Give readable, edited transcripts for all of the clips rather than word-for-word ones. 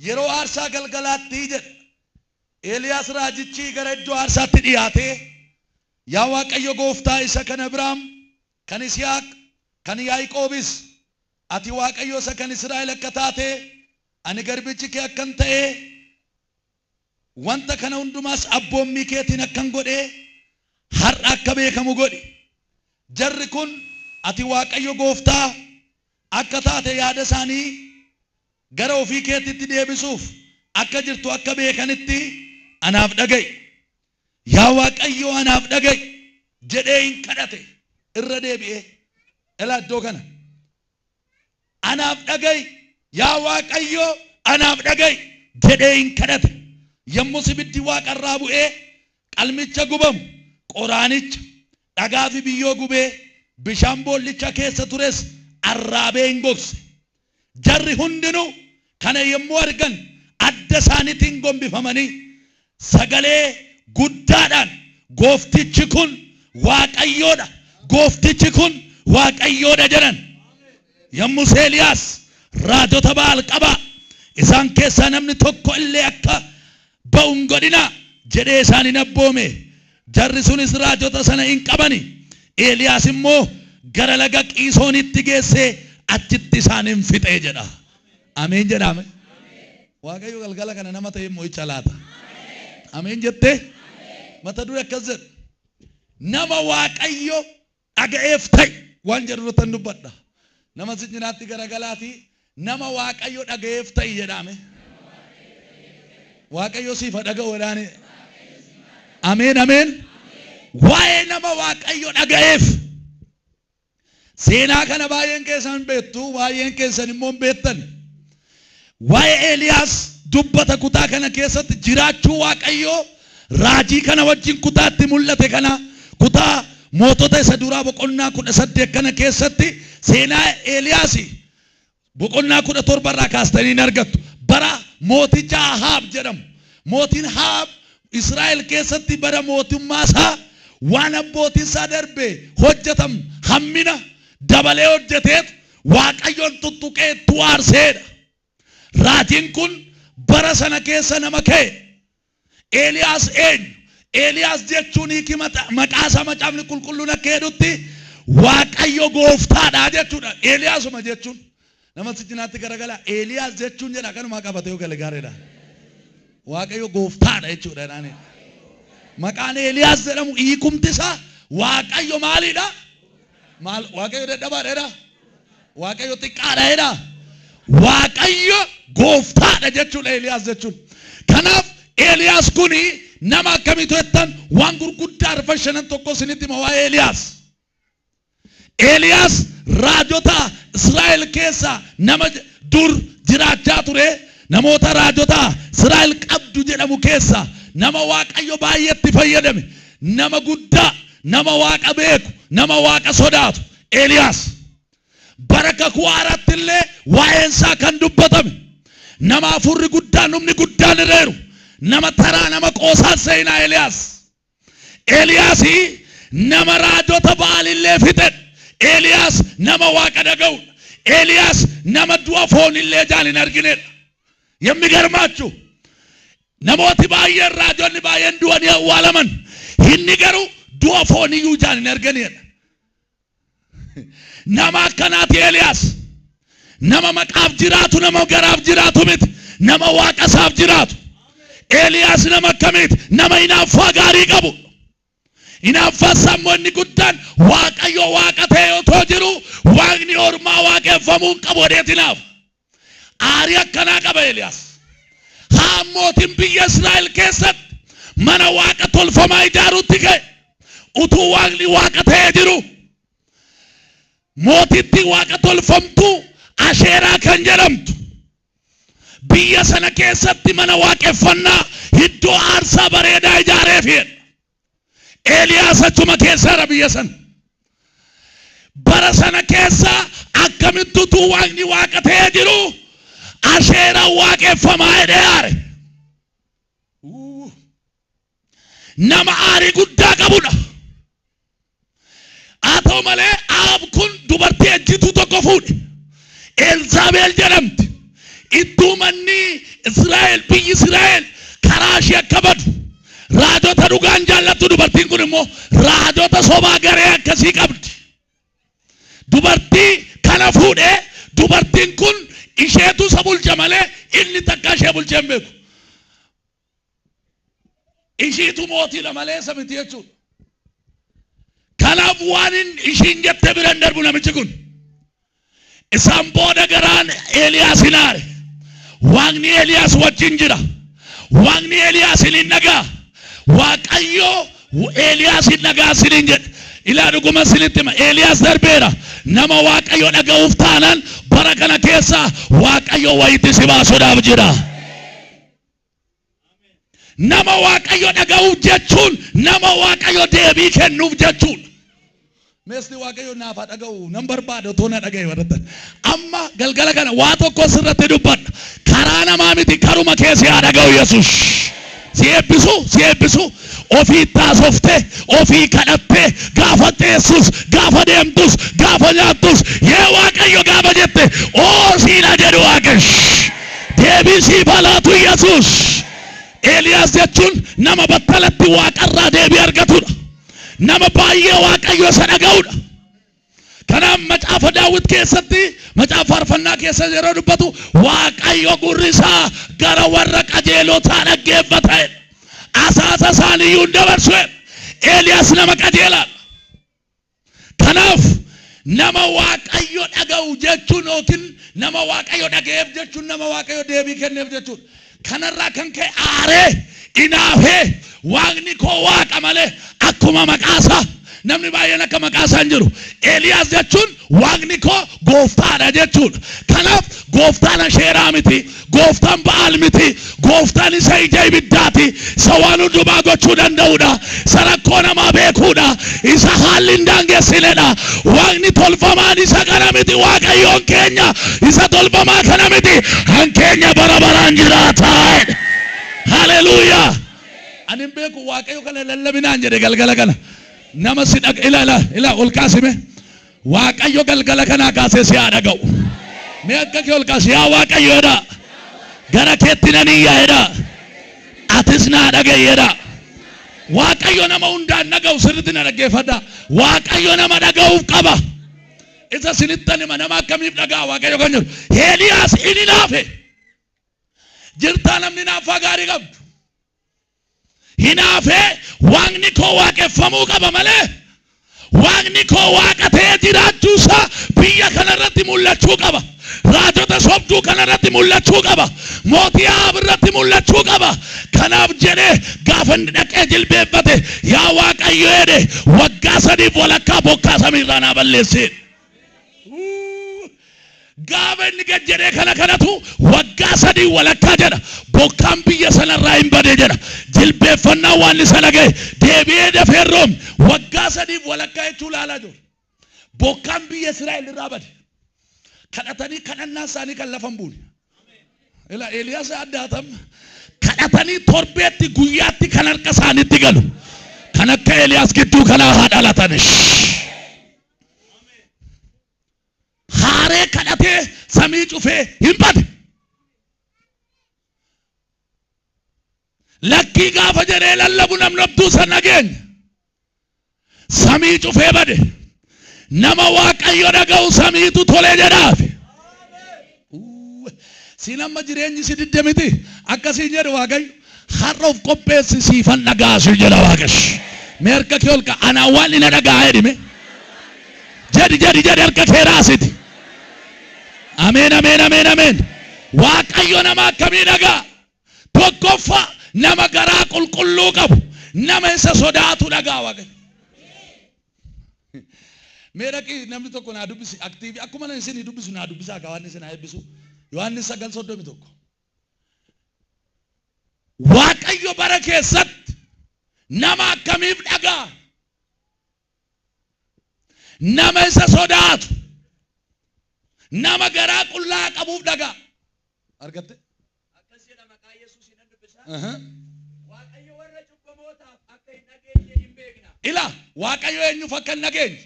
Yeroo aarsaa galgalaatti jedha. Eeliyaas raajichi gara iddoo aarsaatti dhiyaatee, Yaa Waaqayyo gooftaa isa kan Abrahaam, kan Yisihaaq, kan Yaaqoobis, ati Waaqayyo isa kan Israa'el akka taate, ani garbichi kee akkan ta'e, wanta kana hundumaas abboommii keetiin akkan godhe har'a akka beekamu godhi. Jarri kun ati Waaqayyo gooftaa akka taate yaada isaanii gara ofii keetitti deebisuuf akka jirtu akka beekanitti anaaf dhaga'i. Yaa Waaqayyo anaaf dhaga'i jedhee hin kadhate irra deebi'ee. Ilaa iddoo kana. Anaaf dhaga'i, yaa Waaqayyo anaaf dhaga'i jedhee hin kadhate. Yommus ibiddi waaqa irraa bu'ee qalmicha gubamu, qoraanicha, dhagaa fi biyyoo gubee bishaan boollicha keessa tures arraabee hin gogse. Jarri hundinuu kana yommuu argan adda isaaniitiin gombifamanii sagalee guddaadhaan, Gooftichi kun Waaqayyoo dha! Gooftichi kun Waaqayyoo dha! jedhan. Yommus Eeliyaas, Raajota Ba'aal qabaa! Isaan keessaa namni tokko illee akka ba'u hin godhinaa! jedhee isaan in abboome. Jarri sunis raajota sana in qabani. Eeliyaas immoo gara laga Qiisoonitti geessee achitti isaan in fixe jedha. Ameen jedhaa mee. Waaqayyo galgala kana nama ta'ee mo'icha laata. Ameen jettee? Mata duree akkas jedhu. Nama Waaqayyo dhaga'eef ta'i waan jedhu irrattan dubbadha. Nama si cinaatti garagalaatii nama Waaqayyo dhaga'eef ta'i jedhaame. Waaqayyo siif haa dhaga'u jedhaani. Ameen ameen. Waa'ee nama Waaqayyo dhaga'eef. Seenaa kana baay'een keessan beektu, baay'een keessan immoo hin beektan. Waa'ee Eeliyaas dubbata kutaa kana keessatti jiraachuu Waaqayyoo raajii kana wajjin kutaatti mul'ate kana kutaa mootota isa duraa boqonnaa 18 kana keessatti seenaa Eeliyaasi Boqonnaa 17 irraa kaastanii in argattu. Bara mooticha Ahaab jedhamu. Mootiin Ahaab Israa'el keessatti bara mootummaa isaa waan abbootiin isaa darbe hojjetan hammina dabalee hojjeteetu Waaqayyoon tuttuqee ittuu aarseedha. Raajiin kun bara sana keessa nama ka'e. Eeliyaas eenyu? Eeliyaas jechuun hiiki maqaa isaa Macaafni Qulqulluun akka jedhutti Waaqayyo gooftaadha jechuudha. Eeliyaasuma jechuun. Nama si cinaatti garagalaa Eeliyaas jechuun jedha kanumaa qabate yoo gale gaariidha. Waaqayyo gooftaadha jechuudha jedhaani. Maqaan Eeliyaas jedhamu hiikumti isaa Waaqayyo maaliidha? Maal Waaqayyo dadhabaadha jedhaa? Waaqayyo xiqqaadha jedhaa? Waaqayyo gooftaadha jechuudha Eeliyaas jechuun. Kanaaf Eeliyaas kuni nama akkamiitu jettan waan gurguddaa arfan shanan tokko isinitti hima waa'ee Eeliyaas. Eeliyaas raajota Israa'el keessa nama dur jiraachaa ture namoota raajota Israa'el qabdu jedhamu keessa nama Waaqayyo baay'eetti fayyadame nama guddaa Nama Waaqa beeku, nama Waaqa sodaatu Eeliyaas. Bara Kakuu Haaraatti illee waa'een isaa kan dubbatame nama hafuurri guddaan, humni guddaan irra jiru, nama taraa, nama qoosaa seenaa Eeliyaas. Eeliyaas nama raajota Ba'aalillee fixedha. Eeliyaas nama Waaqa dhaga'udha. Eeliyaas nama du'a foonillee ijaan hin arginedha. Yemmigarmaachu Namooti baay'een raajonni baay'een du'anii awwaalaman. Inni garuu du'a fooniyyuu ijaan hin arganidha. Nama akkanaati Eeliyaas. Nama maqaaf jiraatu, nama garaaf jiraatu miti. Nama waaqa isaaf jiraatu. Eeliyaas nama akkamiiti? Nama hinaaffaa gaarii qabu. Hinaaffaa isaa immoo inni guddaan Waaqayyo waaqa ta'e otoo jiru waaqni ormaa waaqeffamuu hin qabu jedheeti hinaafa. Aarii akkanaa qaba Eeliyaas. Haa mootiin biyya Israa'el keessatti mana waaqa tolfamaa ijaaruutti ka'e. Utuu waaqni waaqa ta'ee jiru mootittii waaqa tolfamtuu Asheeraa kan jedhamtu biyya sana keessatti mana waaqeffannaa iddoo aarsaa bareedaa ijaareef jedha. Eeliyaas achuma keessaadha biyya sana. Bara sana keessa akkamitti utuu waaqni waaqa ta'ee jiru Asheeraan waaqeffamaa jedhee aare. Nama aarii guddaa qabudha. Haa ta'u malee Ahaab kun dubartii ejjituu tokko fuudhe. Eelzaabeel jedhamti. Ittuu manni Israa'el biyyi Israa'el karaa ishee akka badu raajota dhugaan jaallattu dubartiin kun immoo raajota sobaa garee akkasii qabdi. Dubartii kana fuudhee dubartiin kun isheetu isa bulcha malee inni takka ishee bulchee hin beeku. Ishiitu mootiidha malee isa miti jechuudha. Kanaaf waan ishiin jette bira hin darbu namichi kun. Isaan booda garaan Eeliyaas hin aare. Waaqni Eeliyaas wajjin jira. Waaqni Eeliyaas hin dhaga'a. Waaqayyo Eeliyaas hin dhaga'a isiniin jedhe. Ilaa dhuguma isinitti hima. Eeliyaas darbeera. Nama Waaqayyo dhaga'uuf taanaan bara kana keessa Waaqayyo wayitti si baasuudhaaf jira. Nama Waaqayyo dhaga'uuf jechuun nama Waaqayyo deebii kennuuf jechuudha. Meesni Waaqayyo naaf haa dhaga'u nan barbaada otoo na dhaga'e warrattan. Amma galgala kana waa tokko sirratti dubbadha. Karaa namaa miti karuma kee si haa dhaga'u Yesuus. Si eebbisu si eebbisu ofii taasoftee ofii kadhattee gaafa teessus gaafa deemtus gaafa nyaattus yee Waaqayyo gaafa jette oo siina jedhu Waaqayyo. Deebii siif haa laatu Yesuus. Eeliyaas jechuun nama battalatti waaqarraa deebii argatudha. Nama baay'ee Waaqayyo isa dhaga'udha. Kanaaf macaafa Daawit keessatti macaafa faarfannaa keessa yeroo dubbatu Waaqayyo gurri isaa gara warra qajeelotaa dhaggeeffata jedha. Asaasa isaaniiyyuu hin dabarsu jedha. Eeliyaas nama qajeelaadha. Kanaaf nama Waaqayyo dhaga'u jechuun yookiin nama Waaqayyo dhaga'eef jechuun nama Waaqayyo deebii kenneef jechuudha. Kanarraa kan ka'e aaree inaafee Waaqni koo Waaqa malee akkuma maqaasaa namni baay'een akka maqaasaa hin jiru. Eeliyaas jechuun Waaqni koo gooftaadha jechuudha. Kanaaf gooftaan Asheeraa miti, gooftaan Ba'aal miti, gooftaan isa ija ibiddaati, isa waan hundumaa gochuu danda'udha, isa rakkoo namaa beekuudha, isa haalli hin daangessinedha. Waaqni tolfamaan isa kana miti, Waaqayyoon keenya isa tolfamaa kana miti, han keenya bara baraan jiraata. Haleluuyaa! Ani hin beeku Waaqayyo kana lallabinaan jedhe galgala kana. Nama si dhaga ila ila ila ol kaasime. Waaqayyo galgala kanaa kaasee si haa dhaga'u. Mee akka kee ol kaasi yaa Waaqayyo jedhaa. Gara keetti nan iyya jedhaa. Atis naa dhaga'i jedhaa. Waaqayyo nama hundaan dhaga'u sirriitti na dhaggeeffadhaa. Waaqayyo nama dhaga'uuf qaba. Isa sinittan hima nama akkamiif dhaga'a Waaqayyo kan jedhu. Eeliyaas inni naafe. Jirtaa namni naaffaa gaarii qabdu. Hinaafee Waaqni koo waaqeffamuu qaba malee Waaqni koo waaqa ta'ee jiraachuu isaa biyya kanarratti mul'achuu qaba. Raajota sobduu kanarratti mul'achuu qaba. Mootii Ahaab irratti mul'achuu qaba. Kanaaf jedhee gaafa inni dhaqee jilbeeffate yaa Waaqayyo jedhe waggaa sadiif walakkaa bokkaa samiirraa naa balleessee. Gaafa inni gad jedhee kana kadhatu waggaa sadii walakkaa jedha. Bokkaan biyya sanarraa hin bade jedha. Jilbeeffannaa waan isa dhaga'e deebi'ee dafee hin roobne. Waggaa sadiif walakkaa jechuu ilaalaa jiru. Bokkaan biyya Israa'el irraa bade. Kadhatanii kadhannaa isaanii kan lafa hin buune. Ila Eeliyaas addaatam kadhatanii torbeetti guyyaatti kan harka isaaniitti galu. Kan akka Eeliyaas gidduu kanaa haa dhalatanis. Haaree kadhatee samii cufee hin bade. Lakkii gaafa jedhee lallabu namni homtuu isa nageenya. Samii cufee bade. Nama Waaqayyo dhaga'u samiitu tole jedhaaf. Siin amma jireenyi si didde miti. Akkasiin jedhu Waaqayyo. Har'a of qopheessi siifan dhaga'a siin jedha Waaqayyo. Mee harka kee ol ka'a. Anaan waan ina dhaga'a jedhi mee. Jedhi jedhi jedhi harka kee raasiti. Ameen ameen ameen ameen. Waaqayyo nama akkamii dhaga'a? Tokkoffaa nama garaa qulqulluu qabu, nama isa sodaatu dhaga'a Waaqayyo. Mee dhaqii namni tokko naa dubbisi aktiivii akkuma nan isinii dubbisu naa dubbisaa kaa waan isin haa eebbisu. Yohaannis 9:31. Waaqayyo bara keessatti nama akkamiif dhaga'a? Nama isa sodaatu, nama garaa qullaa qabuuf dhaga'a. Argatte? Akkas jedha maqaa Yesuusiin nan dubbisa. Waaqayyo warra cubbamootaaf akka hin dhageenye in beekna. Ila Waaqayyo eenyuuf akka hin dhageenye?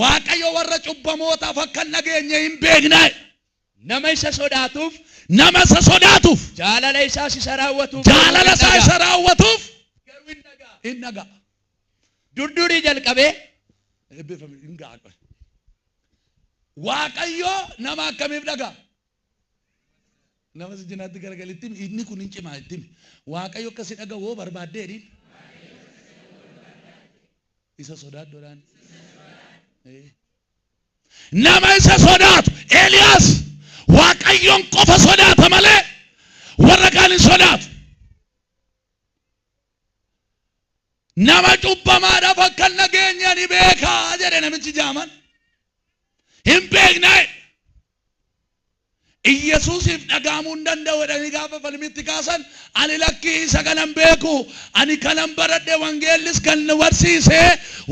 Waaqayyo warra cubbamootaaf akka hin dhageenye hin beekna. Nama isa sodaatuuf, Nama isa sodaatuuf, jaalala isaas isa raawwatuuf garuu jaalala in isaa dhaga'a. isa raawwatuuf Garuu in dhaga'a. in dhaga'a. Durdurii jalqabee Eebbifame hin ga'a. Waaqayyo nama akkamiif dhaga'a? Nama si jinaatti garagalitti himi, inni kun hin cimaa itti himi. Waaqayyo akka si dhaga'u hoo barbaaddee jedhiin. Isa sodaadhu jedhaan. Nama isa sodaatu. Eeliyaas Waaqayyoon qofa sodaata malee warra kaan hin sodaatu. Nama cubbamaadhaaf akka hin dhageenye ani beekaa jedhe namichi jaaman. Hin beeknaa. Iyyasuusiif dhaga'amuu hin danda'u jedhanii gaafa falmitti kaasan, ani lakkii isa kanan beeku, ani kanan baradhe, wangeellis kan nu barsiise,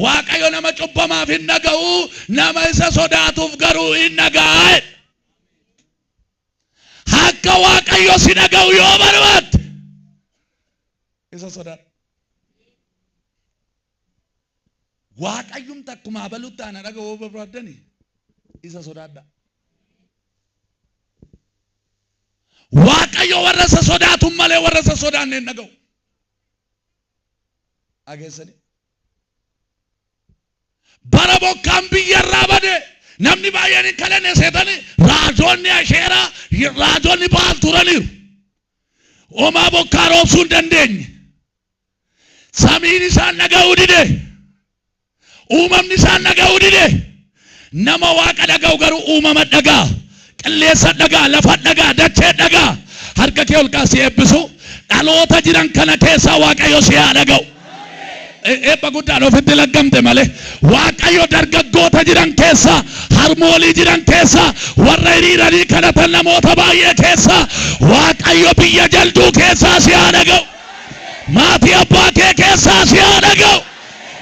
Waaqayyo nama cubbamaaf hin dhaga'u, nama isa sodaatuuf garuu hin dhaga'a. Akka Waaqayyo si dhaga'u yoo barbaadde isa sodaadhu. Waaqayyumti akkuma abalutti ana dhaga'u yoo barbaaddani isa sodaadha. Waaqayyo warra isa sodaatu malee warra isa sodaanne hin dhaga'u. Dhageessanii? Bara bokkaan biyya irraa bade namni baay'een hin kadhanne seetanii, raajonni Asheeraa, raajonni Baal turaniiru. Homaa bokkaa roobsuu hin dandeenye. Samiin isaan dhaga'uu dide. Uumamni isaan dhaga'uu dide. Nama Waaqa dhaga'u garuu uumama dhagaa, qilleensa dhagaa, lafa dhagaa, dachee dhagaa. Harka kee ol kaasii eebbisu. Dhaloota jiran kana keessaa Waaqayyo si haa dhaga'u. Eebba guddaan ofitti laggamte malee. Waaqayyo dargaggoota jiran keessaa, harmoolii jiran keessaa, warra hiriiranii kadhatan namoota baay'ee keessaa, Waaqayyo biyya jalduu keessaa si haa dhaga'u. Maatii abbaa kee keessaa si haa dhaga'u.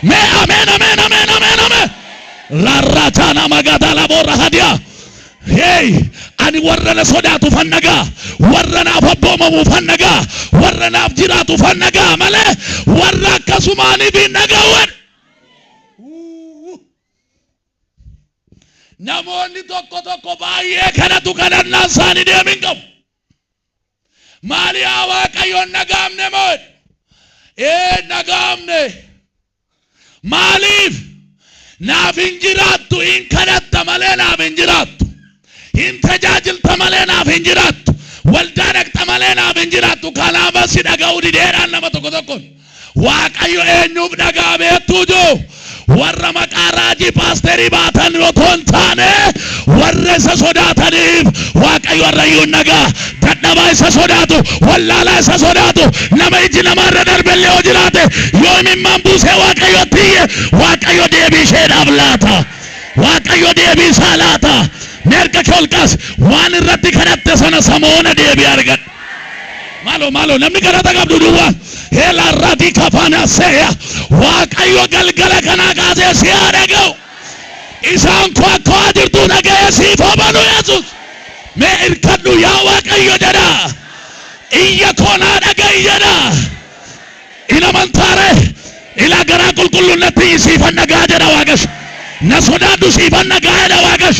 Mee ameen, ameen, ameen, ameen, ameen. Larraataana magaataa laboorra hadiyaa. Hey, ani warra na sodaatu fan dhagaa, warra naaf abboomamu fan dhagaa, warra naaf jiraatu fan dhagaa malee warra akkasumaaniif hin dhaga'uun. Namoonni tokko tokko baay'ee kadhatu, kadhannaan isaanii deemin qabu. Maali yaa Waaqayyoon dhaga'amne moo? Ee, dhaga'amne. Maaliif? Naaf hin jiraattu, hin kadhatta malee naaf hin jiraattu. Hin tajaajilta malee naaf hin jiraattu. Waldaa dhaqxa malee naaf hin jiraattu. Kanaaf si dhaga'uu dideedhaan nama tokko tokkoon. Waaqayyo eenyuuf dhagaa beektuu jiru? Warra maqaa raajii paasterii baatan otoo hin taane, warra isa sodaataniif Waaqayyo har'ayyuu hin dhagaa. Dadhabaa isa sodaatu, wallaalaa isa sodaatu, nama iji namaarra darbellee yoo jiraate, yoo imimmaan buusee Waaqayyotti iyye, Waaqayyo deebii isheedhaaf laata. Waaqayyo deebii isaa laata. Mee harka kee ol kaasi. Waan irratti kadhatte sana samoona deebii argadhu. Maaloo, maaloo, namni kadhata qabdu duwwaa. Heela irratti kafana seeya. Waaqayyo galgala kanaa kaasee si haa dhaga'u. Isaan koo akka waa jirtu dhaga'ee siif haa banu Yesuus. Mee irkadhu, yaa Waaqayyo jedha. Iyya koo naa dhaga'i jedha. In amantaare? Ilaa, garaa qulqulluun natti iyyi, siifan dhagaa jedha Waaqas. Na sodaadhu, siifan dhagaa jedha Waaqas.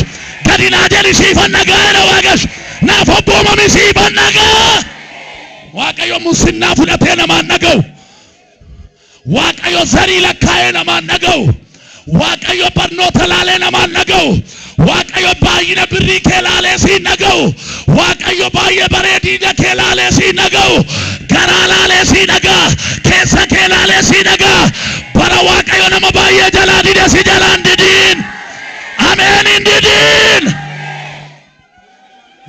Gadi naa jedhi, siifan dhagaa jedha Waaqas. Naaf abboomami, siifan dhagaa. Waaqayyo musinnaa fudhatee namaan dhaga'u. Waaqayyo zarii lakkaa'ee namaan dhaga'u. Waaqayyo barnoota laalee namaan dhaga'u. Waaqayyo baay'ina birrii kee laalee siin dhaga'u. Waaqayyo baay'ee bareedina kee laalee siin dhaga'u. Garaa laalee sii dhaga'a. Keessa kee laalee sii dhaga'a. Bara Waaqayyo nama baay'ee jalaa dide si jalaan didiin. Ameen, hin didiin.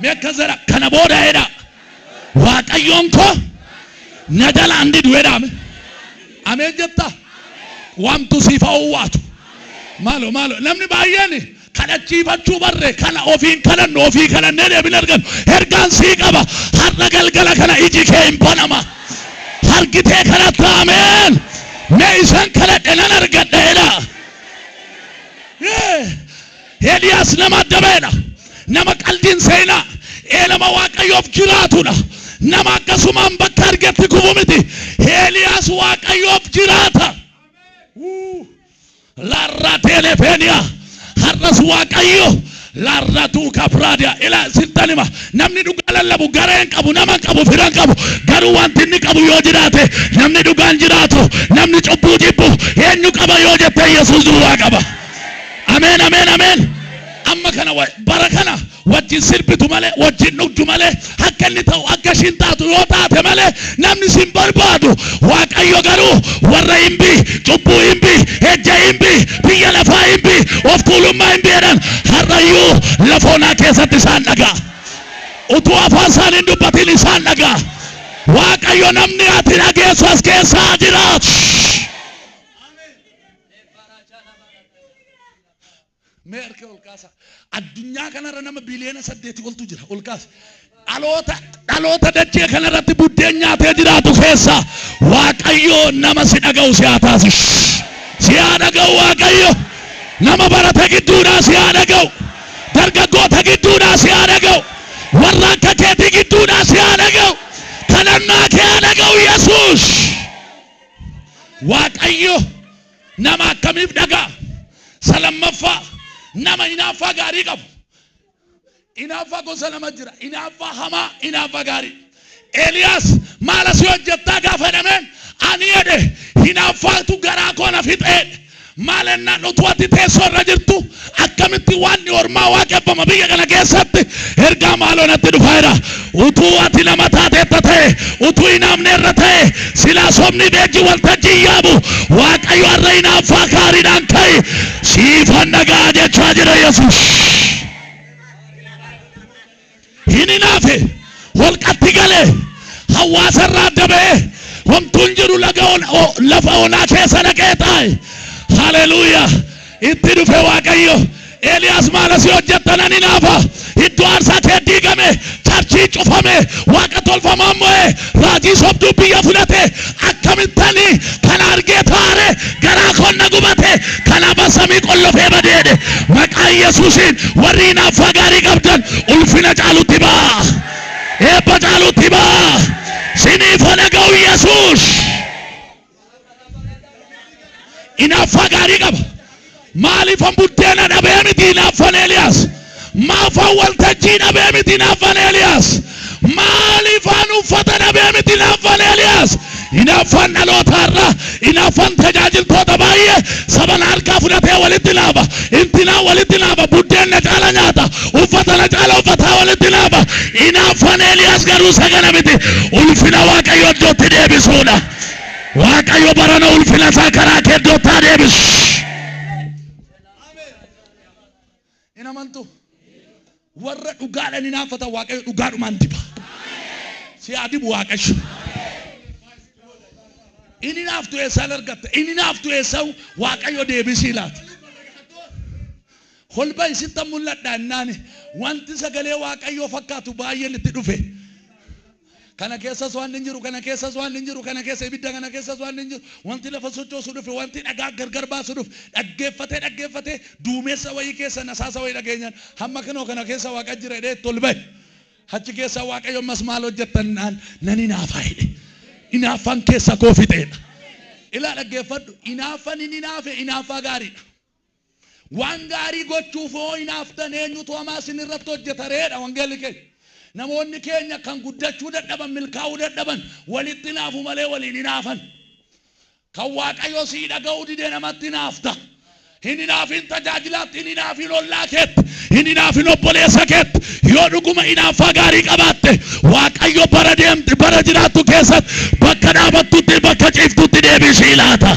Mee akkas jedha, kana booda jedha. Waaqayyoon koo na jalaan didu jedhame. Ameen jettaa? Waamtu siif haa owwaatu. Maaloo, maaloo, namni baay'een kadhachiifachuu barre, kana ofiin kadhannu, ofii kadhannee deebin argannu. Ergaan sii qaba. Har'a galgala kana iji kee hin banama. Harkitee kadhatta, ameen. Mee isan kadhadhe nan argadha jedha. Eeliyaas nama adda ba'edha. Nama qaldiin seenaa. Ee, nama Waaqayyoof jiraatudha. Nama akkasumaan bakka argetti kufu miti. Eeliyaas Waaqayyoof jiraata. Larra teelefeeniyaa. Har'as Waaqayyo Laarratuu kapraadiya ila sittan hima, namni dhugaa lallabu gareen qabu, nama qabu, firan qabu, garuu wanti inni qabu yoo jiraate, namni dhugaan jiraatu, namni cubbuu jibbu eenyu qaba yoo jette, Yesuus duwwaa qaba. Ameen, ameen, ameen. Amma kana bara kana wajjin sirbitu malee, wajjin dhugdu malee, akka inni ta'u akka ishiin taatu yoo taate malee, namni sin barbaadu. Waaqayyo garuu warra himbi, cubbuu himbi, ejja himbi, biyya lafaa himbi, of tuulummaa himbi jedhan, har'ayyuu lafoonaa keessatti isaan dhagaa. Utuu afaan isaanii hin dubbatin isaan dhagaa. Waaqayyo namni ati dhageessu as keessaa jiraatu. Mee harka ol kaasa. Addunyaa kanarra nama biliyoona 8 oltu jira. Ol kaasa. Dhaloota dachee kanarratti buddeen nyaatee jiraatu keessa Waaqayyo nama si dhaga'u si haa taasisu. Si haa dhaga'u Waaqayyo. Nama barate gidduudhaa si haa dhaga'u. Dargaggoota gidduudhaa si haa dhaga'u. Warra akka keetii gidduudhaa si haa dhaga'u. Kadhannaa kee haa dhaga'u Yesuus. Waaqayyo nama akkamiif dhaga'a? Salammaffaa, nama hinaaffaa gaarii qabu. Hinaaffaa gosa lama jira. Hinaaffaa hamaa, hinaaffaa gaarii. Eeliyaas maal asii hojjettaa gaafa jedhameen, ani jedhe, hinaaffaatu garaa koo na fixee. Maal ennaan, utuu ati teessoo irra jirtu akkamitti waan ormaa waaqeffama biyya kana keessatti, ergaa maaloo natti dhufaa jira? Utuu ati nama taateetta ta'e, utuu hinaafne irra ta'e, silaa sobni beejji waltajjii yaabu. Waaqayyo har'a hinaaffaa gaariidhaan ka'i, siifan dhagaa jechaa jira Yesuus. Hin hinaafe, holqatti galee, hawaasa irraa adda ba'ee, homtuun jiru laga lafa onaa keessa dhaqee taa'e. Haleluuyaa! Itti dhufe Waaqayyo. Eeliyaas, maal asii hojjettan? Ani hinaafa. Iddoo aarsaa kee diigame, church cufame, waaqa tolfamaan mo'e, raajii sobduu biyya fudhate. Akkamittani kana argee taare? Garaa konna gubate. Kanaaf samii qollofee badeedhe. Maqaa Yesuusiin warri hinaaffaa gaarii qabdan ulfina caalutti ba'a, eebba caalutti ba'a. Siniif dhaga'u Yesuus. Hinaaffaa gaarii qaba. Maaliifan buddeena dhabee miti hinaaffan Eeliyaas. Maafan waltajjii dhabee miti hinaaffan Eeliyaas. Maaliifan uffata dhabee miti hinaaffan Eeliyaas. Hinaaffan dhalootaarra, hinaaffan tajaajiltoota baay'ee saban harkaa fudhatee walitti naafa. Intinaa walitti naafa. Buddeen na caala nyaata. Uffata na caala uffataa walitti naafa. Hinaaffan Eeliyaas garuu sagana miti. Ulfina Waaqayyo iddootti deebisuudha. Waaqayyo barana ulfina isaa karaa kee iddootti haa deebisu. Hin amantu? Warra dhugaadhaan hinaaffatan Waaqayyo dhugaadhumaan diba. Si haa dibu Waaqayyo. Inni hinaaftu eessaan argatta? Inni hinaaftu eessaan Waaqayyo deebisii laata? Holba isitti mul'adha innaan, wanti sagalee Waaqayyoo fakkaatu baay'een itti dhufe. Kana keessas waan hin jiru, kana keessas waan hin jiru, kana keessa ibidda, kana keessas waan hin jiru. Wanti lafa sochoosu dhufe, wanti dhagaa gargar baasu dhufe. Dhaggeeffatee dhaggeeffatee, duumessa wayii keessa nasaasa wayii dhageenyaan, hamma kanoo kana keessa Waaqa jira jedhee itti ol bahe. Achi keessa Waaqayyo ammas maal hojjettan naan, nan hinaafaa jedhe. Hinaaffaan keessa koo fixeedha. Ilaa, dhaggeeffadhu, hinaaffan hin hinaafe hinaaffaa gaariidha. Waan gaarii gochuuf hoo hinaaftan, eenyutu hamaa isin irratti hojjeta reedha wangeelli keenya. Namoonni keenya kan guddachuu dadhaban, milkaa'uu dadhaban, walitti hinaafu malee waliin hinaafan. Kan Waaqayyo sii dhaga'uu didee namatti hinaafta. Hin hinaafin tajaajilaatti, hin hinaafin ollaa keetti, hin hinaafin obboleessa keetti. Yoo dhuguma hinaaffaa gaarii qabaatte, Waaqayyo bara deemti, bara jiraattu keessatti, bakka dhaabattutti, bakka ciiftutti deebisii laata.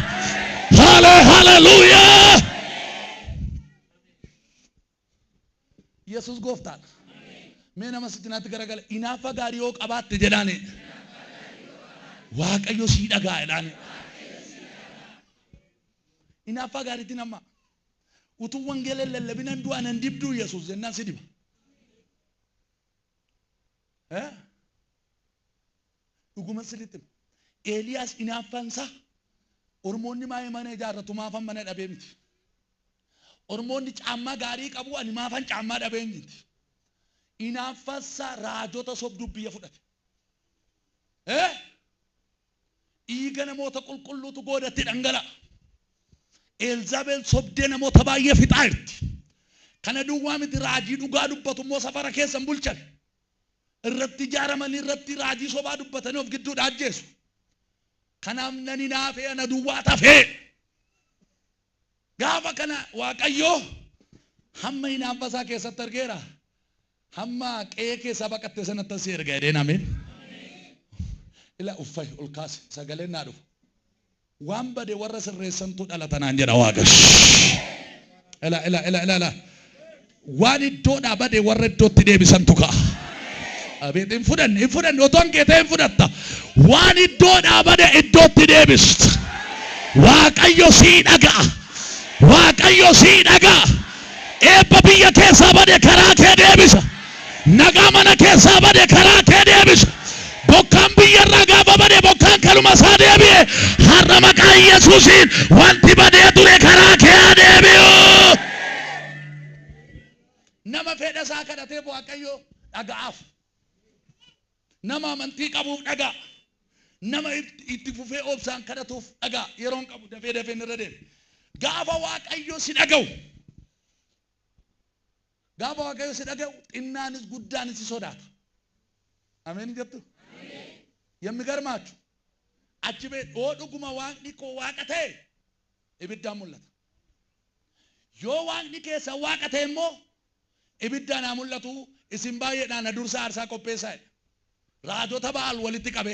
Hale haleluuyaa! Yesus gooftaadha. Mee nama sitti garagala, hinaaffaa gaarii yoo qabaatte jedhaani. Waaqayyo sii dhagaa jedhaani. Hinaaffaa gaariitti nama. Utuu wangeela lallabinan du'a nan dibduu Yesuus jennaan si diba. Eh? Dhuguma sirriitti hima. Eeliyaas hinaaffansa ormoonni maayee mana ijaarratu, maafan mana dhabee miti. Ormoonni caammaa gaarii qabu, ani maafan caammaa dhabee miti. Hinaaffansa raajota sobduu biyya fudhate. Eh? Dhiiga namoota qulqulluutu goodatti dhangala'a. Eelzaabel sobdee namoota baay'ee fixaa jirti. Kana duwwaa miti raajii dhugaa dubbatu immoo safara keessan bulchan. Irratti ijaaramanii irratti raajii sobaa dubbatanii of gidduudha ajjeesu. Kanaaf nani naafee ana duwwaa tafee. Gaafa kana Waaqayyo hamma hinaaffaa isaa keessatti argeera. Hamma qe'ee keessaa baqatte sanatti si erga jedheen ameen. Ila uffay ol kaase sagaleen naa dhufa. Waan bade warra sirreessantu dhalata naan jedha Waaqayyo. Ila ila ila ila ila. Waan iddoodhaa bade warra iddootti deebisantu ka'a. Abeet hin fudhanne hin fudhanne otoo hin keetee hin fudhatta. Waan iddoodhaa bade iddootti deebista. Waaqayyo sii dhaga'a. Waaqayyo sii dhaga'a. Eebba biyya keessaa bade karaa kee deebisa. Nagaa mana keessaa bade karaa kee deebisa. Bokkaan biyya irraa gaafa bade bokkaan kanuma isaa deebi'e. Har'a maqaa Yesuusiin wanti badee ture karaa kee haa deebi'u. Nama fedha isaa kadhateef Waaqayyo dhaga'aaf. Nama amantii qabuuf dhaga'a. Nama itti fufee obsaan kadhatuuf dhaga'a. Yeroon qabu dafee dafee irra deeme. Gaafa Waaqayyo si dhaga'u. Gaafa Waaqayyo si dhaga'u xinnaanis guddaanis si sodaata. Ameen jettu? የሚገርማችሁ achi bee yoo dhuguma waaqni koo waaqa ta'e ibiddaan mul'ata. Yoo waaqni keessa waaqa ta'e immoo ibiddaan haa mul'atu isin baay'eedhaan na dursa aarsaa qopheessaa jedha. Raajota Ba'aal walitti qabe.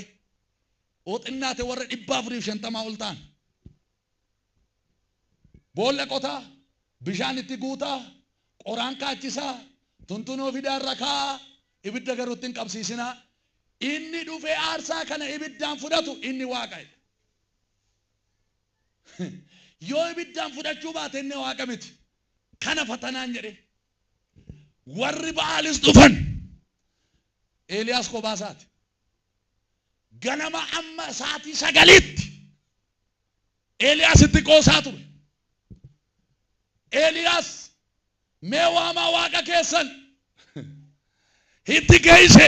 Oo xinnaate warra 450 ol ta'an. Boolla qotaa, bishaan itti guutaa, qoraan kaachisaa, tuntunoo fidaa irra kaa'aa, ibidda garuu itti hin qabsiisinaa. Inni dhufee aarsaa kana ibiddaan fudhatu inni waaqa jedha. Yoo ibiddaan fudhachuu baate inni waaqa miti. Kana fatanaan jedhe. Warri Ba'aalis dhufan. Eeliyaas kophaa isaati. Ganama amma sa'aatii 9tti Eeliyaas itti qoosaa ture. Eeliyaas mee waamaa waaqa keessan itti geeyse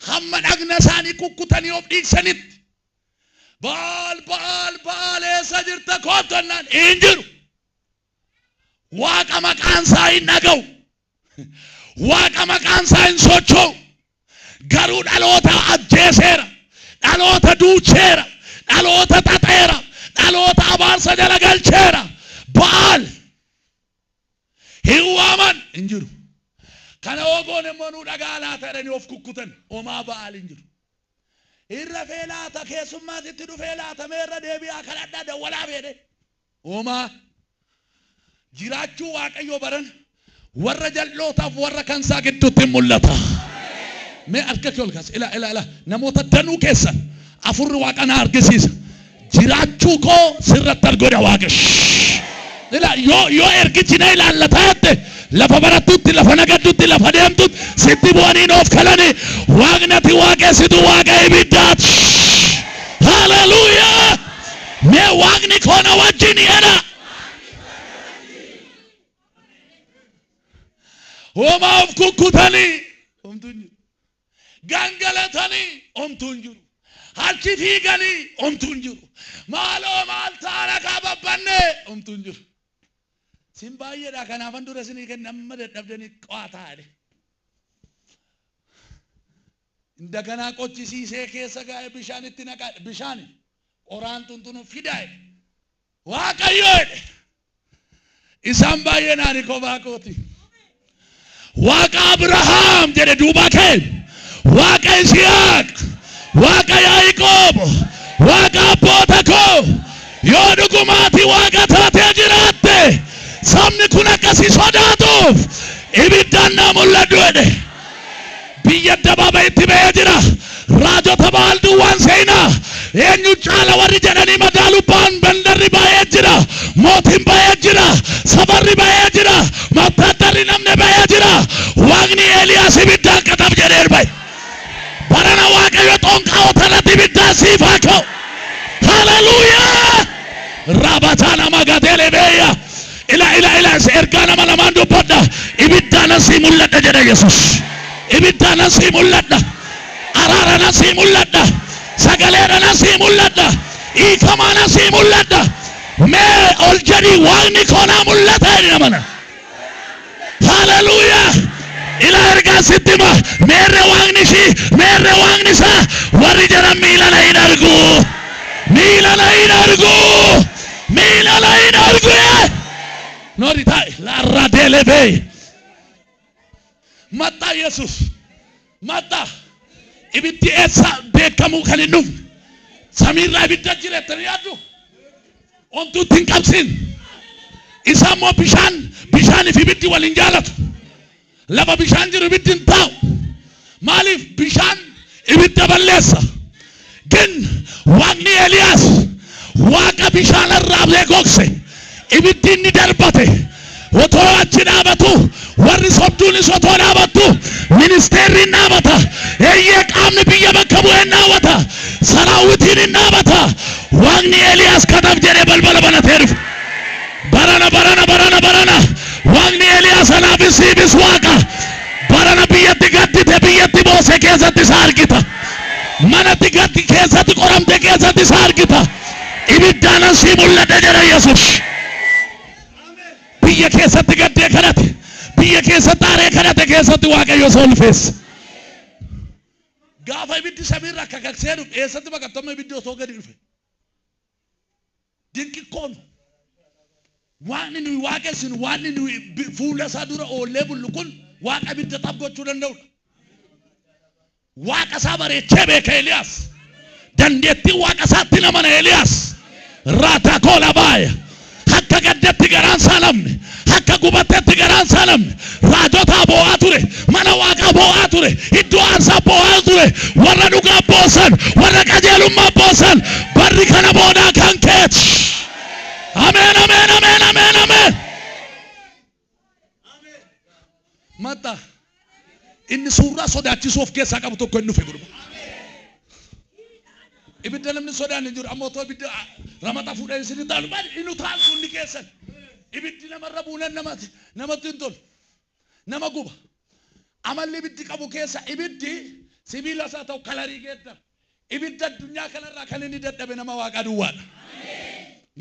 hamma dhagna isaanii kukkutanii of dhiigsanitti Ba'aal Ba'aal Ba'aal eessa jirta koottu jennaan hin jiru. Waaqa maqaan isaa hin dhaga'u. Waaqa maqaan isaa hin socho'u. Garuu dhaloota ajjeeseera. Dhaloota duucheera. Dhaloota xaxeera. Dhaloota abaarsa jala galcheera. Ba'aal hin waaman hin jiru. Kana hoo goone immoo nuu dhagaa laata jedhanii of kukkutan. Homaa Ba'aal hin jiru. Hin rafee laata keessummaas itti dhufee laata mee irra deebi'aa kadhadhaa dawwalaa feedhe. Homaa jiraachuu Waaqayyoo baran warra jal'ootaaf warra kansaa gidduutti hin mul'ata. Mee harka kee ol kaasi. Ila ila ila namoota danuu keessan afurri waaqa na argisiisa. Jiraachuu koo sirratti argoodha Waaqayyo. Ila yoo yoo ergichi na ilaallataa jette lafa barattutti lafa nagaddutti lafa deemtutti sitti bu'anii noof kalanii waaqni ati waaqessitu waaqa ibiddaati. Haleluuyaa! Mee waaqni koo na wajjin jedha. Homaa of kukkutanii homtuu hin jiru. Gangalatanii homtuu hin jiru. Achi fiiganii homtuu hin jiru. Maaloo maal taana kaa babbannee homtuu hin jiru. Sin baay'eedha kanaafan dura isinii kenna amma dadhabdanii qo'ataa jedhe. Indaganaa qochisiisee keessa gaa'e bishaan itti naqaa bishaan qoraan tuntunu fidaa jedhe. Waaqayyo jedhe. Isaan baay'een ani kophaa kooti. Waaqa Abrahaam jedhe duubaa ka'e. Waaqa Isihaaq, Waaqa Yaaqoob, Waaqa abboota koo. Yoo dhugumaati Waaqa taatee jiraatte sabni kun akka si sodaatuuf ibiddaan naa mul'adhu jedhe. Biyya addabaabayitti ba'ee jira. Raajota Ba'aal duwwaan seenaa. Eenyu caala warri jedhanii madaalu ba'an bandarri ba'ee jira. Mootiin ba'ee jira. Safarri ba'ee jira. Wattaaddarri namni ba'ee jira. Waaqni Eeliyaas ibiddaan qaxaf jedhee ba'e. Barana Waaqayyo xonqaa'ota irratti ibiddaan siif haa ka'u. Haleluuyaa! Rabataa nama gateele beeya. Ila ila ila ergaa nama lamaan dubbadha. Ibiddaan sii mul'adha jedha Yesus. Ibiddaan sii mul'adha. Araaraan sii mul'adha. Sagaleedhaan sii mul'adha. Hiikamaan sii mul'adha. Mee ol jedhii waaqni koo naa mul'ata jedhi namana. Haleluuyaa! Ilaa ergaa sitti hima. Meerre waaqni ishii, meerre waaqni isaa warri jedhan miila na hin argu. Miila na hin argu. Miila na hin argu. Noori taa'e laarraa deelebee. Maxxaa Yesuus. Maxxaa. Ibiddi eessa beekamuu kan hin dhufne. Samiirraa ibidda jira jettanii yaaddu? Ontuutti hin qabsiin. Isaa immoo bishaan bishaanii fi ibiddi wal hin jaalatu. Lafa bishaan jiru ibiddi hin taa'u. Maaliif bishaan ibidda balleessa. Gin waaqni Eeliyaas waaqa bishaan arraabee gogse ibiddi inni darbate otoo achi dhaabatu warri sobduunis otoo dhaabattu ministeerri hin dhaabata. Eeyyee qaamni biyya bakka bu'ee hin dhaabata. Saraawwitiin hin dhaabata. Waaqni Eeliyaas kataaf jedhee balbala banatee dhufe. Barana barana barana barana waaqni Eeliyaas anaafis siifis waaqa. Barana biyyatti gaddite biyyatti boose keessatti isa argita. Manatti gaddi keessatti qoramte keessatti isa argita. Ibiddaanan sii mul'adha jedha Yesuus. Biyya keessatti gaddee kadhate. Biyya keessatti aaree kadhate keessatti Waaqayyo isa ulfeessa. Gaafa ibiddi samiirra akka gagsee dhufe eessatti baqattama ibiddi osoo gadi dhufe. Dinqikkoon waaqni nuyi waaqessinu waaqni nuyi fuula isaa dura oollee bullu kun waaqa ibidda xaf gochuu danda'udha. Waaqa isaa bareechee beeka Eeliyaas. Dandeettii waaqa isaatti namana Eeliyaas. Raataa koola baaya. Akka gaddatti garaan saalamne. Akka gubattetti garaan saalamne. Raajotaa boo'aa ture. Mana waaqaa boo'aa ture. Iddoo aarsaa boo'aa ture. Warra dhugaa boosan. Warra qajeelummaa boosan. Barri kana boodaa kan keeti. Ameen ameen ameen ameen ameen. Matta inni suuraa sodaachisuu of keessaa qabu tokko hin dhufe gurba. Ibidda namni sodaan hin jiru amma otoo ibidda ramata fuudhee isin taalu bari inni utaaltu hundi keessan. Ibiddi namarra buunan namatti namatti hin tolu. Nama guba. Amalli ibiddi qabu keessa ibiddi sibiila isaa ta'u kalarii geeddara. Ibidda addunyaa kanarraa kan inni dadhabe nama waaqaa duwwaadha.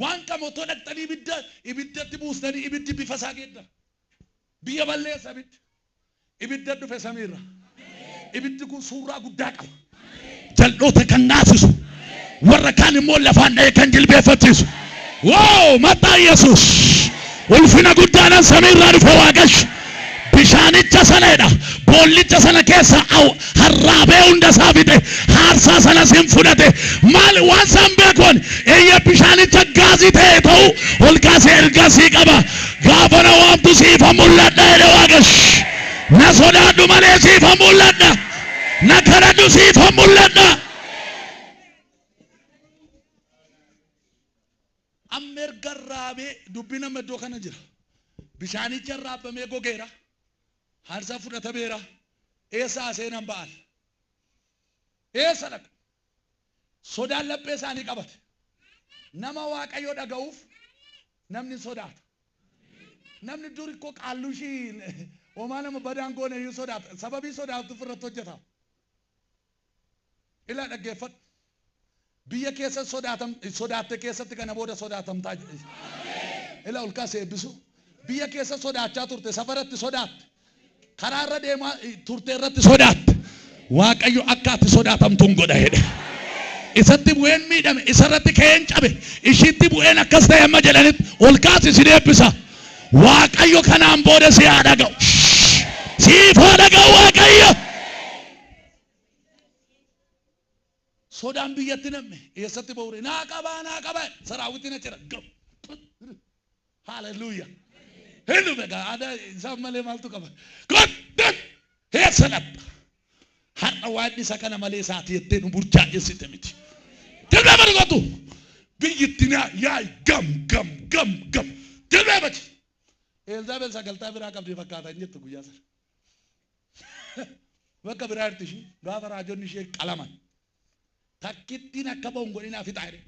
Waan kam otoo dhaqxanii ibidda ibiddatti buustanii ibiddi bifa isaa geeddara. Biyya balleessa ibiddi. Ibidda dhufe samiirra. Ibiddi kun suuraa guddaa qaba. Jal'oota kan naasisu. Warra kaan immoo lafaan dha'ee kan jilbeeffachiisu. Wow! Maqaa Yesuus. Ulfina guddaadhaan samiirraa dhufe Waaqayyo. Bishaanicha sanadha. Boollicha sana keessa harraabee hunda isaa fixe. Haarsaa sanas hin fudhate. Maal waan isaan beekuun eeyya bishaanicha gaazii ta'e ta'u ol kaasee ergasii qaba. Gaafa na waamtu siifa mul'adha jedhe Waaqayyo. Na sodaadhu malee siifa mul'adha. Na kadhadhu siifa mul'adha. Amma erga raabee dubbiin amma iddoo kana jira. Bishaanicha raabamee gogeera. Haarsaa fudhatameera. Eessa seenan ba'al? Eessa dhaqa? Sodaan laphee isaanii qabate. Nama Waaqayyo dhaga'uuf namni sodaata. Namni duri koo qaalluu ishii homaa nama badaan goone iyyuu sodaata. Sababii sodaatuuf irratti hojjeta. Ilaa dhaggeeffadhu. Biyya keessa sodaatam sodaatte keessatti kana booda sodaatamtaa jedhe. Ilaa ol kaasee eebbisu. Biyya keessa sodaachaa turte safaratti sodaatte. Karaa irra deemaa turte irratti sodaatte. Waaqayyo akka ati sodaatamtuun godha jedhe. Isatti bu'een miidhame, isarratti ka'een cabe, ishiitti bu'een akkas ta'e amma jedhanitti ol kaasi sin eebbisa. Waaqayyo kanaan booda si haa dhaga'u. Siif haa dhaga'u Waaqayyo. Sodaan biyyatti nam'e eessatti ba'ure naa qabaa naa qabaa saraawwitti na cira gam. Haleluuyaa. Hin dhufe gaa aadaa isaan malee maaltu qaba? Kottan eessa dhaqxa? Har'a waan isa kana malee isaati jettee nu burjaajessite miti. Jilbee bari kottu. Biyyatti naa yaay gam gam gam gam. Jilbee bari. Eelzaabel sagaltaa biraa qabdi fakkaata hin jettu guyyaa sana. Bakka biraa jirti ishii gaafa raajonni ishee qalaman. Takkittiin akka ba'u hin godhinaa fixaa jedhe.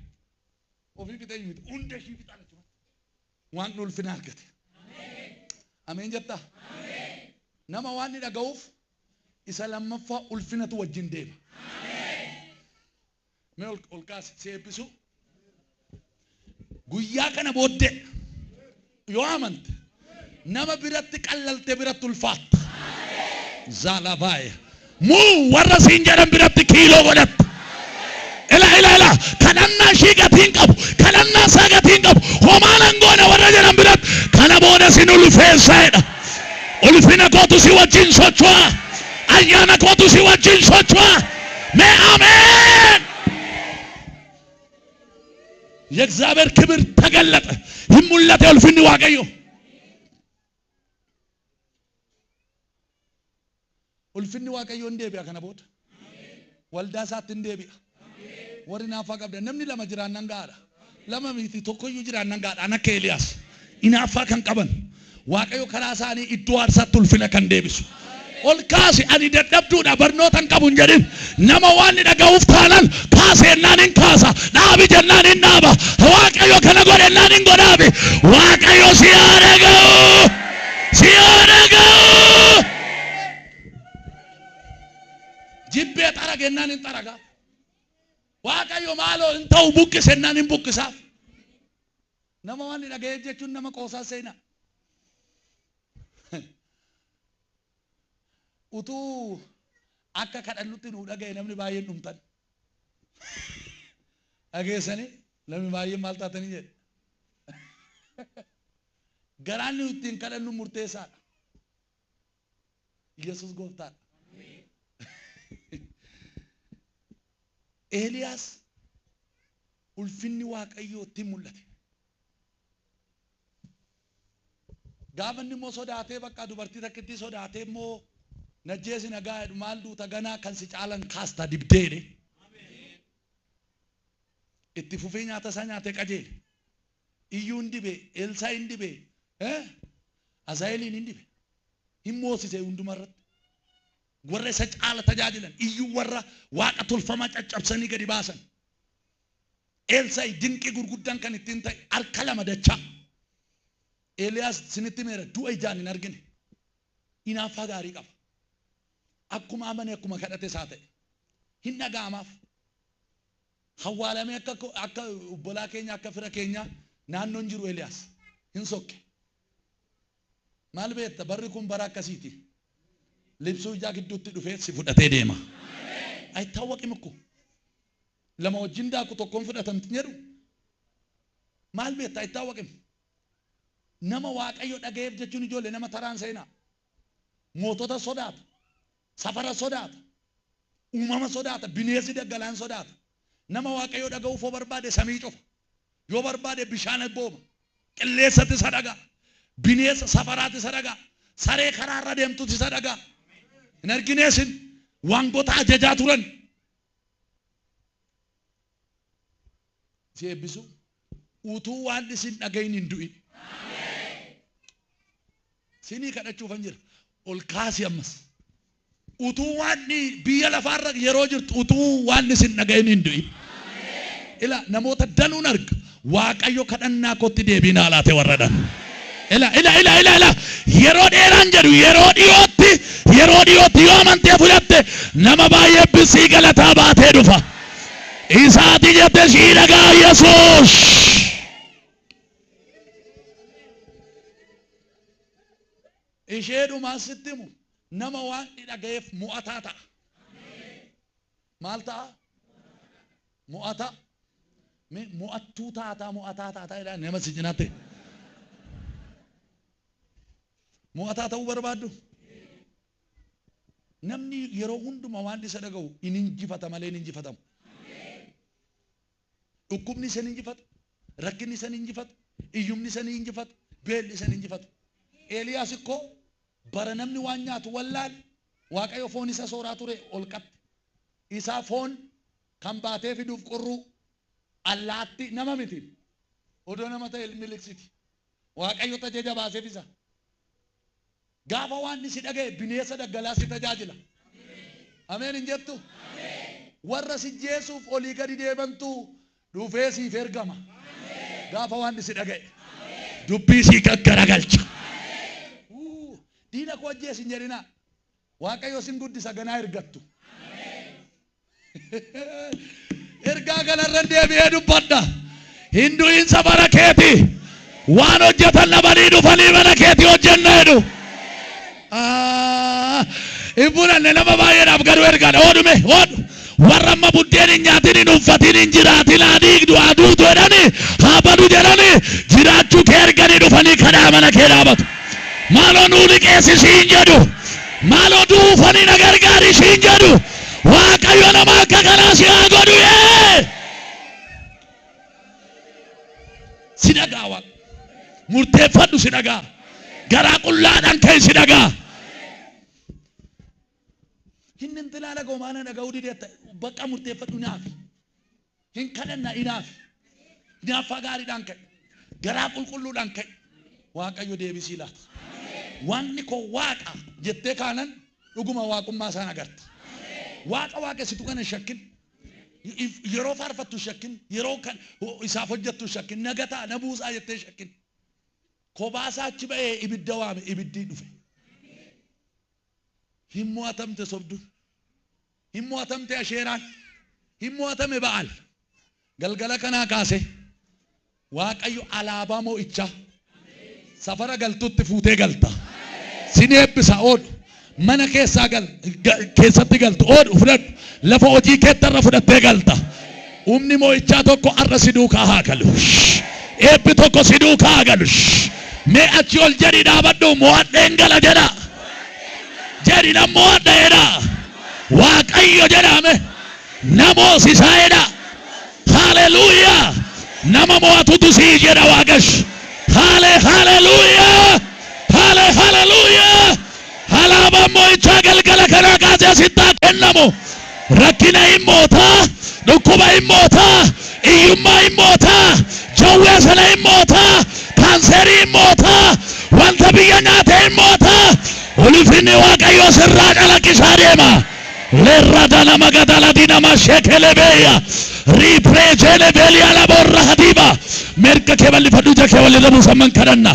Ofii fixee miti hunda ishii fixaa jechuudha. Waan ulfina argate. Ameen jettaa? Nama waan inni dhaga'uuf isa lammaffaa ulfinatu wajjin deema. Mee ol kaasi si eebbisu. Guyyaa kana booddee yoo amante Nama biratti qallalte biratti ulfaatta. Zaalabaaya. Muu warra siin jedhan biratti kiiloo godhatta. Ila ila ila kadhannaa ishii gatii hin qabu. Kadhannaa isaa gatii hin qabu. Homaa nan goone warra jedhan biratti kana booda sin ulfeessa jedha. Ulfina kootu si wajjin socho'a. Ayyaana kootu si wajjin socho'a. Mee ameen. የእግዚአብሔር ክብር ተገለጠ። hin mul'ate ulfinni Waaqayyo. Ulfinni Waaqayyo hin deebi'a kana booda. Waldaa isaatti hin deebi'a. Warri hinaaffaa qabdan namni lama jiraannan gahaadha. Lama miti tokkoyyuu jiraannan gahaadha. An akka Eeliyaas. Hinaaffaa kan qaban. Waaqayyo karaa isaanii iddoo aarsaatti ulfina kan deebisu. Ol kaasi ani dadhabduudha barnoota hin qabu hin jedhin. Nama waan inni dhaga'uuf taanan kaase jennaan hin kaasa. Dhaabi jennaan hin dhaaba. Waaqayyo kana godhe jennaan hin godhaafi. Waaqayyo si haa dhaga'u. Si haa dhaga'u. Jibbee xaraga jennaan hin xaraga. Waaqayyo maaloo hin ta'u buqqise jennaan hin buqqisaaf. Nama waan inni dhaga'eef jechuun nama qoosaa seenaa. Utuu akka kadhannutti nuu dhaga'e namni baay'een dhumtan. Dhageessanii namni baay'een maal taatanii jedhe. Garaan nu ittiin kadhannu murteessaadha. Yesus gooftaadha. Eeliyaas ulfinni Waaqayyoo itti mul'ate. Gaafa inni immoo sodaatee bakka dubartii takkittii sodaatee immoo najjeesi nagaa jedhu maal duuta ganaa kan si caalan kaasta dibdee jedhe. Itti fufee nyaata isaa nyaatee qajeele. Iyyuu hin dibe, Elsaa hin dibe, Azaa'eliin hin dibe. Hin moosise hunduma irratti. Warra isa caala tajaajilan, iyyuu warra waaqa tolfamaa caccabsanii gadi baasan. Elsaa'i dinqii gurguddaan kan ittiin ta'e harka lama dachaa. Eeliyaas sinitti meera du'a ijaan hin argine. Hinaaffaa gaarii qaba. Akkuma amane akkuma kadhate isaa ta'e. Hin dhaga'amaaf. Hawwaalamee akka akka obbolaa keenya akka fira keenya naannoon jiru Eeliyaas hin sokke. Maal beekta barri kun bara akkasiiti. Libsuu ijaa gidduutti dhufee si fudhatee deema. አይታወቅም እኮ lama wajjin daaku tokkoon fudhatamti jedhu maal beekta አይታወቅም. Nama Waaqayyo dhaga'eef jechuun ijoollee nama taraan seenaa. Mootota sodaata. Safara sodaata. Uumama sodaata. Bineensi daggalaan sodaata. Nama Waaqayyo dhaga'uuf yoo barbaade samii cufa. Yoo barbaade bishaan booma. Qilleensatti isa dhaga'a. Bineensa safaraatti isa dhaga'a. Saree karaarra deemtutti isa dhaga'a. Hin argineesin waangota ajajaa turan. Si eebbisu utuu waan isin dhagahin hin du'in. Sinii kadhachuufan jira. Ol kaasi ammas. Utuu waan biyya lafaarra yeroo jirtu utuu waan isin dhagahin hin du'in. Ila namoota danuun arga. Waaqayyo kadhannaa kootti deebii naa laate warra dhan. Ila ila ila ila ila yeroo dheeraan jedhu yeroo dhiyootti yeroo dhiyootti yoo amantee fudhatte nama baay'ee bisii galataa baatee dhufa. Isaati jette sii dhagaa Yesuus. Ishee dhumaa sitti himu nama waan dhaga'eef mo'ataa ta'a. Maal ta'a? Mo'ataa. Mee mo'attuu taataa mo'ataa taataa jedhaa nama si cinaatti. Mo'ataa ta'uu barbaaddu? Namni yeroo hundumaa waan isa dhaga'u hin injifata malee hin injifatamu. Dhukkubni isa hin injifatu, rakkinni isa hin injifatu, iyyumni isa hin injifatu, beelli isa hin injifatu. Eeliyaas ikkoo bara namni waan nyaatu wallaale Waaqayyo foon isa sooraa ture ol qatte. Isaa foon kan baatee fiduuf qurruu allaatti nama miti. Odoo nama ta'e miliqsiti. Waaqayyo tajaajila baaseef isa. Gaafa waan si dhaga'e bineensa daggalaa si tajaajila. Ameen hin jettu? Warra si jeesuuf olii gadi deemantu dhufee siif ergama. Gaafa waan si dhaga'e. Dubbii sii gaggaragalcha. Diina koo ajjeesi hin jedhinaa. Waaqayyo sin guddisa ganaa ergattu. Ergaa kanarra deebi'ee dubbadha. Hin du'in safara keeti. Waan hojjetan dhabanii dhufanii mana keetii hojjenna jedhu. Hin fudhanne nama baay'eedhaaf garuu ergaadha. Oodhume oodhu. Warra amma buddeen hin nyaatin hin uffatin hin jiraatin haa dhiigdu haa duutu jedhani haa badu jedhani jiraachuu kee erganii dhufanii kadhaa mana kee dhaabatu. Maaloo nuu liqeessi siin jedhu. Maaloo duufanii na gargaari siin jedhu. Waaqayyo nama akka kanaa si haa godhu yee. Si dhagaa Waaqa. Murteeffadhu si dhagaa. Garaa qullaadhaan ka'e si dhagaa. Inni intinaa dhaga'u maana dhaga'uu didee bakka murteeffadhu naafi. Hin kadhanna inaafi. Hinaaffaa gaariidhaan ka'e. Garaa qulqulluudhaan ka'e. Waaqayyo deebisii laata. Waaqni koo waaqa jettee kaanan dhuguma waaqummaa isaan agarta. Waaqa waaqessitu kana hin shakkin. Yeroo faarfattu hin shakkin. Yeroo kan isaaf hojjettu hin shakkin. Na gataa na buusaa jettee hin shakkin. Kophaa isaa achi ba'ee ibidda waame, ibiddi dhufe. Hin mo'atamte sobduun. Hin mo'atamte asheeraan. Hin mo'atame Ba'aal. Galgala kanaa kaasee Waaqayyo alaabaa mo'ichaa safara galtutti fuutee galta. Sin eebbisa oodhu. Mana keessaa gal, keessatti galtu oodhu fudhadhu. Lafa hojii keetti har'a fudhattee galta. Humni mo'ichaa tokko har'a si duukaa haa galu. Eebbi tokko si duukaa haa galu. Mee achi ol jedhi dhaabadhu, mo'adheen gala jedha. Jedhi nan mo'adha jedha. Waaqayyo jedhame na moosisaa jedha. Haleluuyaa! Nama mo'atutu sii jedha Waaqash. Hale haleluuyaa! Hale haleluuyaa! Alaabaan mo'ichaa galgala kanaa kaasee sitti haa kennamu. Rakkina hin mootaa, dhukkuba hin mootaa, iyyummaa hin mootaa, jawwee sana hin mootaa, kaanserii hin mootaa, wanta biyya nyaate hin mootaa. Ulfinni Waaqayyoo sirraa calaqqisaa deema. Lerradana magadala dinama shekelebeya. Riprejele beliala borra hadiba. Mirga kee bal'ifadhu, ija kee walirra buusamman kadhanna.